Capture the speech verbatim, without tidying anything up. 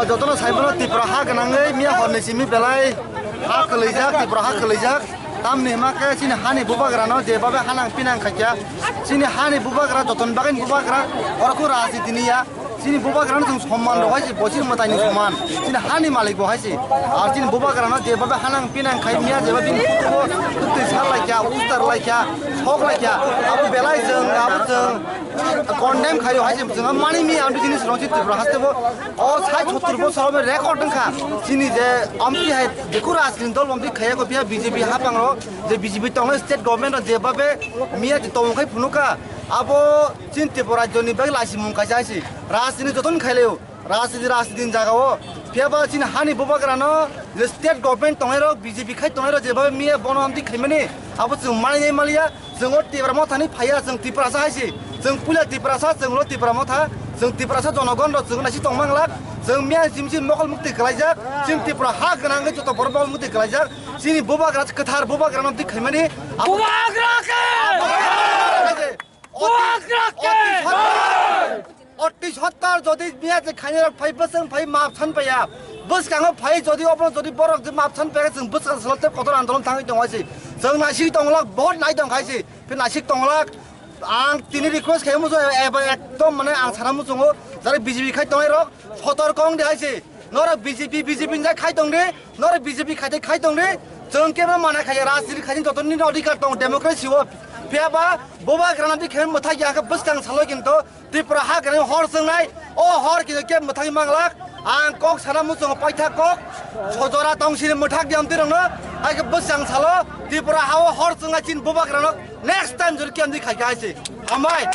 Jotono saimano Tripura ha gwnangwi miya horni simi belai ha kwlwijak, Tripura ha kwlwijak. Tamni hima khe chini hani bubagrano jebabe hanang pinang khaikya. Chini hani bubagra jotoni bagwi bubagra, oro kho rajniti niya. Chini bubagrano chwng somman rw hai se, bosi mwtaini soman. Chini hani malik bo hai se. Ar chini bubagrano jebabe hanang pinang khai miya, jeba bini photo o twtwi sar laikya, ustar laikya, sok laikya. Abo belai chwng, abo chwng condemn khaio hai se, chwng mani mi ang bini srong si Tripura haste bo. O sai sottur bosor obo record wngkha. Chini je amtwi hai jeku rajniti dol amtwi khaiya ko biya B J P hapang ro, je B J P tongnai state government ro jebabe miya je tong khai phunuka. Abo chini Tripura rajyoni bagwi laisi mung kaisa hai se. Rajniti joton khailaio. Rajniti, rajniti ni jaga o. Phiya ba chini hani bubagrano je state government tongnai rok, B J P khai tongnai rok jebabe miya bono amtwi khaimani. Abo chwng mani nai maliya. Chwng o Tipra Motha ni phaiya, chwng Tiprasa hai se. Chwng puila Tiprasa, chwng lo Tipra Motha, chwng Tiprasa jonogon rok chwng naisik tong manglak. Chwng miya jimsi mokol mukti kwlaijak, chwng Tipra ha gwnangwi joto borok mokol mukti kwlaijak. Chini bubagra kwthar bubagra no dik khaimani. Bubagra khe! Bubagra khe! Bubagra khe! Oti sottar jodi miya je khainai rok phai bwswng phai map san paiya. Bwskango phai jodi obo jodi borok je map san paiya chwng bwskang salo tei kotor andolon thangwi tongo hai se. Chwng naisik tonglak, vote nai tong khai se. Phi naisik tonglak, ang tini request khai muchung eba ekdom mane ang sana muchungo, jare B J P khai tongnai rok sotor kong di hai se, norok B J P, B J P ni jai khai tong di, norok B J P khai tei khai tong di, chwng kebo mana khai rajniti khai joto ni adhikar tong democracy o, phiya ba bubagrano di khe mwthai ya khe bwskang salo kinto Tripura ha gwnang hor chwngnai, o hor kino khe mwthangwi manglak. Ang kok sana muchungo paithak kok, sojora tong sini mwthak di amtwi rokno, hai khe bwsang salo Tripura ha o hor chwngnai chini bubagrano next time jori khe amtwi khai khe hai se. Hambai.